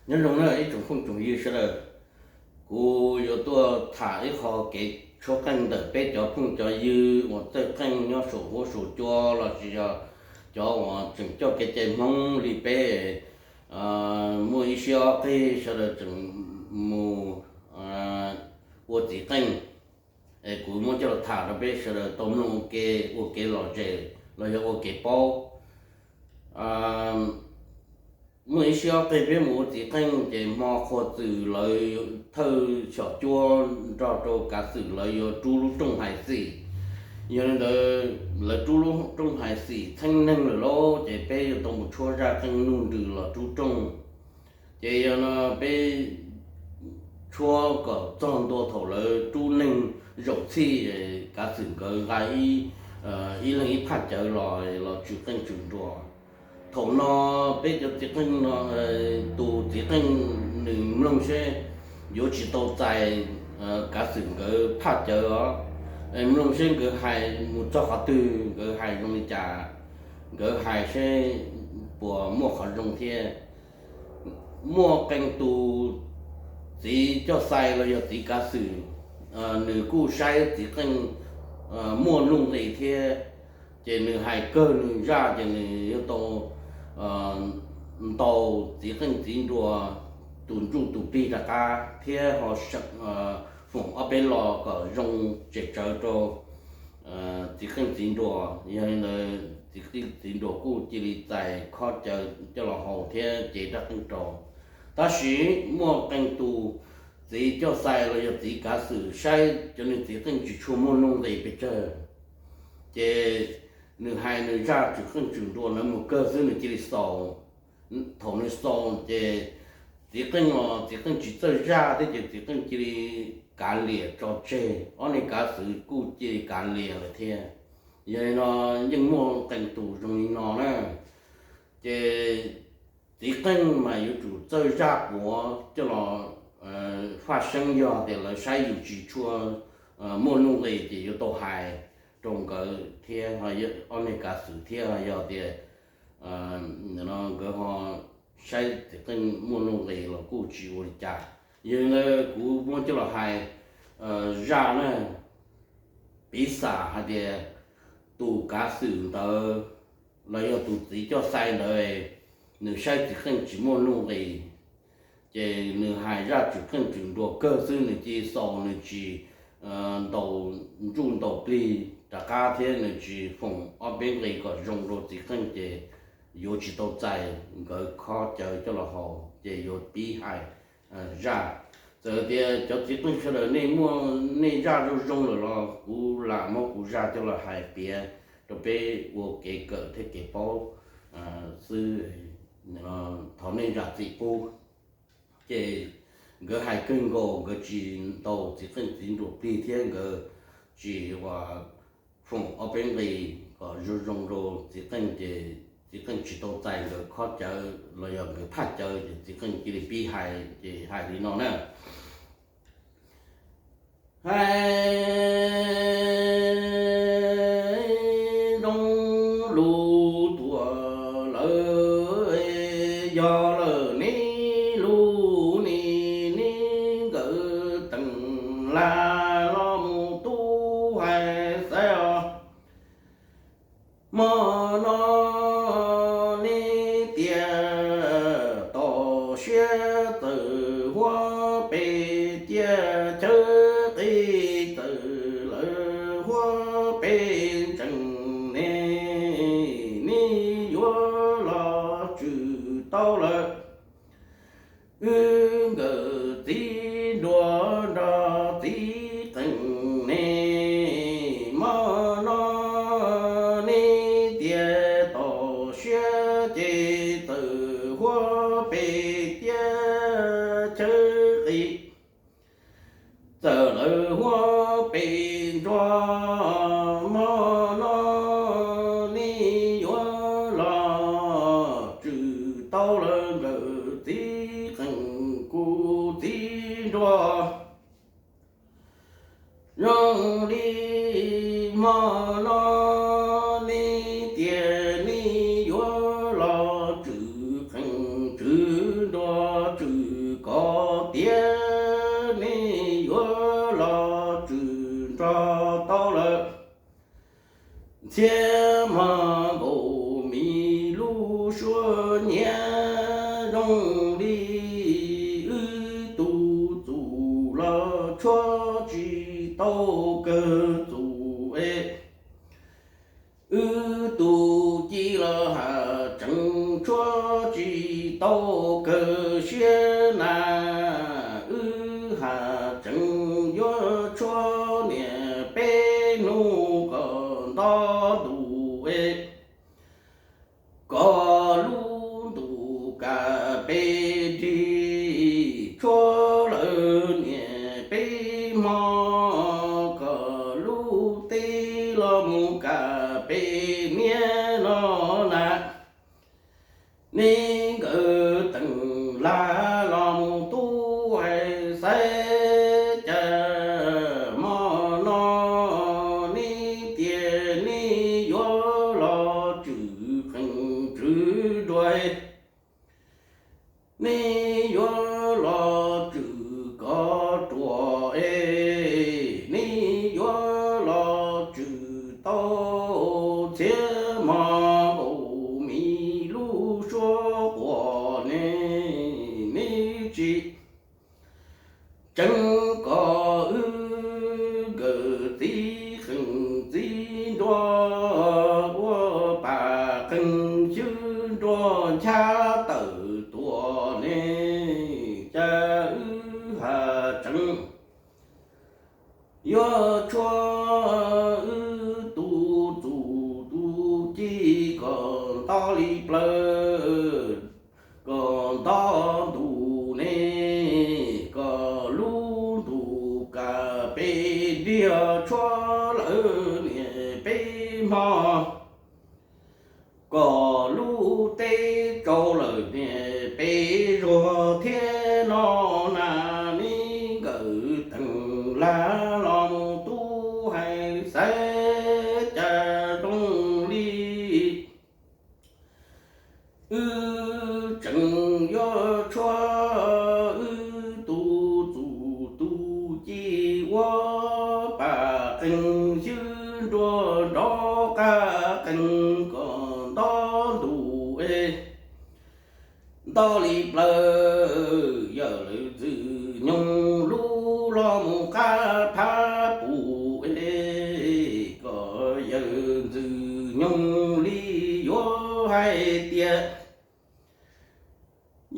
Nyob zoo na ib tsoom phooj tsoom ywg sawv daws, kuv yuav tuaj tham ib qho kev tshuab qeej ntawm peb cov phooj cov ywg uas txawj qeej nyob saum huab saum cua los sis yog cov uas tseem coj kev cai Hmoob li peb, muaj ib siab ob qig sawv daws tseem mus ua txiv qeej. Es kuv muab coj los tham rau peb sawv daws tau mloog ua ke, ua kev lom zem los yog ua kev paub. Muaj ib siab ob qig peb mus ua txiv qeej ces hmo qhua txwm lawv thawj xyom cuab nrog rau kav xwm lawv yuav rub lub rooj hais xim. Yog li ntawd lawv rub lub rooj hais xim txheeb neeg lawm lauj, ces peb yuav tau mus tshuab zaj qeej nuj nrws los rub rooj. Ces yog no peb tshuab kom txog ntua thaum lawv rub neeg zaum txhij, kav xwm nkawd nqa ib leeg ib phaj cawv los, los tswm qeej tswm nruas. Thaum no peb cov txiv qeej no, tus txiv qeej nws mloog seb yuav tsis tau txais kav xwm nkawd phaj cawv os, mloog seb nkawd hais mus txog qhov twg, nkawd hais zoo li cas, nkawd hais seb puas muaj qhov zoo thiab. Muaj qee tus txiv coj xais los yog txiv kav xwm, nws kuj saib txiv qeej muaj nuj nqis thiab, ces nws hais kawg nws zaj ces nws yuav tau ntaus txiv qeej txiv nruas tus ntsuj tus plig rov qab thiab ho foom ob peb lo kom zoo tsem tsawv rau txiv qeej txiv nruas. Yog li ntawd txiv qeej txiv nruas kuj cia li txais khob cawv coj los haus thiab cev rab qeej rau. Tab sis muaj qee tus txiv coj xais los yog txiv kav xwm saib cov nws txiv qeej tsis tshua muaj nuj nqis pes tsawg, ces nws hais nws zaj tswm qeej tswm nruas ntawd mus kawg xwb nws cia li xaus. Thaum nws xaus ces txiv qeej los txiv qeej tsis txawj zaj thiab ces txiv qeej cia li kav liam tso tseg, ob niag kav xwm kuj cia li kav liam lawm thiab. Yog li no yeej muaj qee tus zoo li no na, ces txiv qeej mas yuav tsum txawj zaj puav coj los faj seeb, yog tias lawv saib yus tsis tshua muaj nuj nqis ces yuav tau hais rau nkawd thiab, ob niag kav xwm thiab, yog tias nkawd ho saib txiv qeej muaj nuj nqis los kuj tsis ua li cas. Yog li ntawd kuv muab coj los hais zaj na, piv xam hais tias tus kav xwm ntawd los yog tus txiv coj xais ntawd, nws saib txiv qeej tsis muaj nuj nqis, ces nws hais zaj tswm qeej tswm nruas kawg xwb nws cia li xaus, nws tsis ntaus ntsuj ntaus plig rov qab thiab nws tsis foom ob peb nqis kom zoo rau txiv qeej ces yuav tsis tau txais nkawd khob cawv coj los haus ces yuav pib hais zaj. Txawm tias cov txiv qeej sawv daws nej muaj nej zaj zoo zoo lawm los kuv lam muab kuv zaj coj los hais piav rau peb ua kev kawm thiab kev paub xwb. Thov nej zam txim pub. Ces nkawd hais kawg nkaus, nkawd tsis ntaus txiv qeej txiv nruas plig thiab nkawd tsis ua foom ob peb nqis kom zoo zoo rau txiv qeej ces txiv qeej tsis tau txais nkawd khob cawv los yog nkawd phaj cawv ces txiv qeej cia li pib hais ces hais li no na. Hais zoo lus tuaj lawm, yog lawm neb lus ne, neb nkawd teem lam los mus tub hais xaiv os. Hmo no neb tias tom siab txawm huab pes ciaj, chaw qis txawm lawv huab pes ntsees ne, neb yuav los tswm tau lawm wb nkawm txiv nruas nrog txiv qeej ne. Hmo no neb tias tom siab ces txawm huab pes ciaj, chaw qis txawm lawv huab pes ntsuas. Hmo no neb yuav los tswm tau lawm nkawm txiv qeej kuv txiv nruas. Zoo li hmo no neb tias neb yuav los tswm qeej tswm nruas tswm kov tiav, nej yuav los tswm nrog tau lawm. Ntxhiab mog nkaus mis lub suab nyiav zoo li wb tus txum los tshuab tsis tau kawg txum es. Wb tus ci los has tseem tshuab tsis tau kawg siab na. Wb has tseem yuav tshuab niam peb hnub kom nto ntu es. Kom lub ntuj kam peb dig tshuab lawm niam peb hmo, kom lub teb los mus kam peb hniav no na. Neb nkawd teem lag los mus tub hais xaiv cas hmo no, neb tias neb yuav los tswm qees tswv nruas, neb yuav los tswm kov ruam es, neb yuav los tswm tau ntxhiab mog nkaus mis lub suab quas ne, neb tsis tseev kom wb nkawd txiv qees txiv nruas ua pas qees xyw nruas nchab tawm tuaj ne, cas wb has tseev yuav tshuab wb tus txum tus ci kom nto li plaws, kom nto ntu ne, kom lub ntuj kam peb dig tshuab lawm niam peb hmo, kom lub teb tsau lawm niam peb zuag thiab no na. Neb nkawd teem lag los mus tub hais xaiv cas zoo li wb tseem yuav tshuab wb tus txum tus ci ua pas qees xyw nruas nrov qab qees kom nto ntu es, nto li plaws yawm lawv ntxwg nyoog lub los mus qab phab pum es, kom yawm ntxwg nyoog li yuav hais tias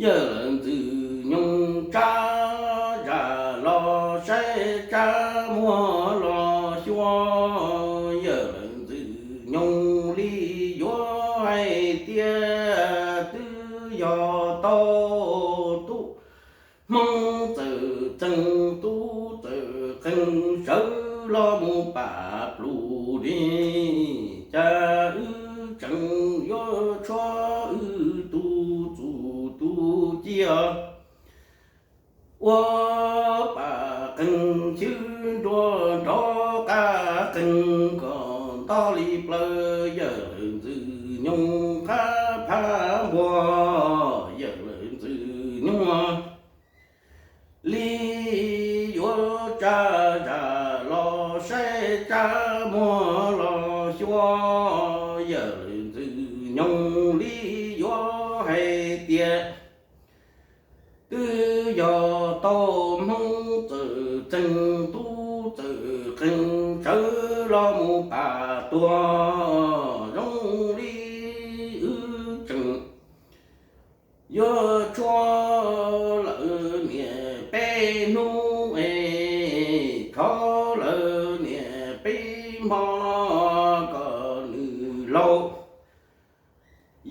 yawm lawv ntxwg nyoog tsab zam los saib tsab muag los xyuas, yawm lawv ntxwg nyoog li yuav hais tias twb yog tau tub hmoob txawm txeeg tub txawm qees sawv los mus pam plus li, cas wb tseem yuav tshuab wb tus txum tus ci ua pas qees xyw nruas nrov qab qees kom nto li plaws yawm lawv ntxwg nyoog qab phab npua, yawm lawv ntxwg nyoog li yuav tsab zam los saib tsab muag los xyuas, yawm lawv ntxwg nyoog li yuav hais tias twb yog tau hmoob txawm txeeg tub txawm qees sawv los mus pam tuag zoo li wb tseem yuav tshuab lawv niam peb hnub es, khov lawv niam peb hmo kom nws laus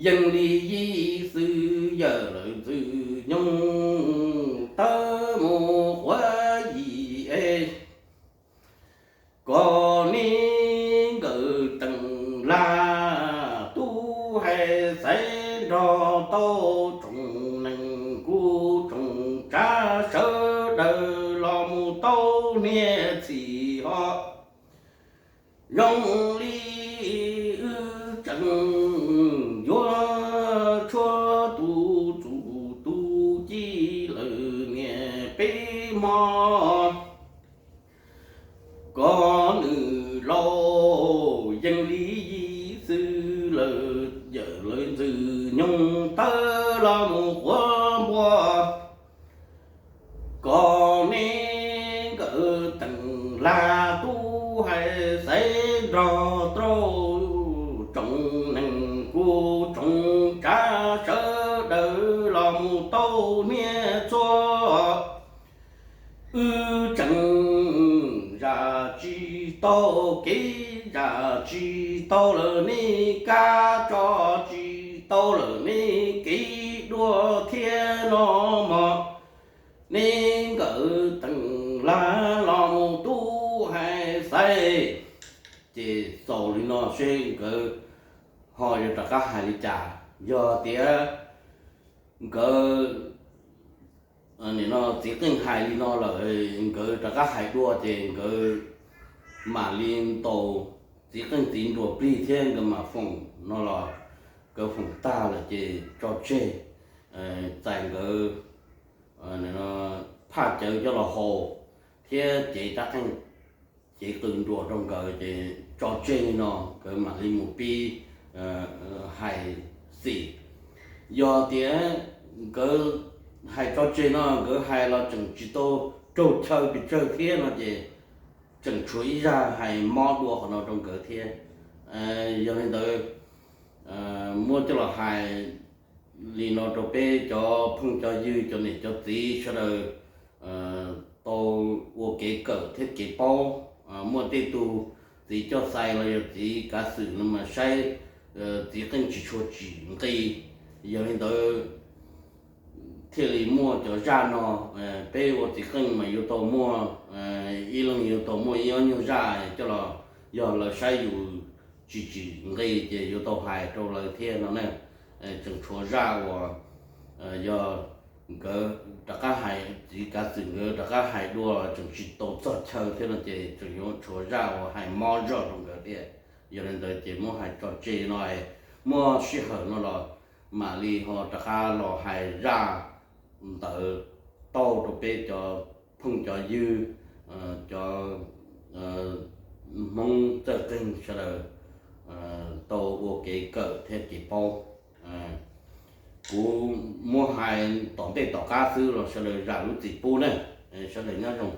yees li yim xwb yawm lawv ntxwg nyoog tawb mus quav yim es, kom neb nkawd teem lag tub hais xaiv nrog tau tsoom neeg kuj tsoom tsav sawv daws los mus tau niag txhim ho zoo li wb tseem yuav tshuab tus txum tus ci peb hmo, kom nws laus yeej li yim xwb lawm, yawm lawv ntxwg nyoog tawg los mus quav npua. Kom neb nkawd teem lag tub hais xaiv nrog rau tsoom neeg kuv tsoom tsav sawv daws los mus tau niaj txhua. Wb tseem zam tsis tau kev, zam tsis tau lawm nej kab, tso tsis tau lawm nej kev dua thiab no mog. Neb nkawd teem lag los mus tub hais xaiv. Ces xaus li no seb nkawd ho yuav rov qab hais li cas. Yog tias nkawd, nim no txiv qeej hais li no lawm, nkawd rov qab hais dua ces nkawd mam li ntaus txiv qeej txiv nruas plig thiab nkawd mam foom no los, nkawd foom tag lawm ces tso tseg, txais nkawd phaj cawv coj los haus thiab cev rab qeej, cev qws nruas rau nkawd ces tso tseg li no, nkawd mam li mus pib hais xim. Yog tias nkawd hais tso tseg no nkawd hais los tseem tsis tau raug chaw pes tsawg thiab no ces tseem tshuav ib zaj hais mob dua qhov no rau nkawd thiab. Yog li ntawd, muab coj los hais li no rau peb cov phooj cov ywg, cov niam cov txiv sawv daws tau ua kev kawm thiab kev paub. Muaj tej tug txiv coj xais los yog txiv kav xwm no mas saib txiv qeej tsis tshua tsim nqi. Yog li ntawd thiaj li muaj cov zaj no, peb ua txiv qeej mas yuav tau muaj, ib leeg yuav tau muaj ib ob nyuag zaj coj los, yog lawv saib yus tsis tsim nqi ces yuav tau hais rau lawv thiab no na. Tseem tshuav zaj uas yog nkawd rov qab hais, txiv kav xwm nkawd rov qab hais dua tseem tsis tau txog chaw thiab no ces tseem yuav tshuav zaj uas hais mob zog rau nkawd thiab. Yog li ntawd ces muab hais tso tseg no, muaj sij hawm no los mam li ho rov qab los hais zaj ntawd tau rau peb cov phooj cov ywg, cov Hmoob txawj qeej sawv daws tau ua kev kawm thiab kev paub. Kuv muab hais tom ntej tom qab xwb los sawv daws zam lub txim pub na. Sawv daws nyob zoo.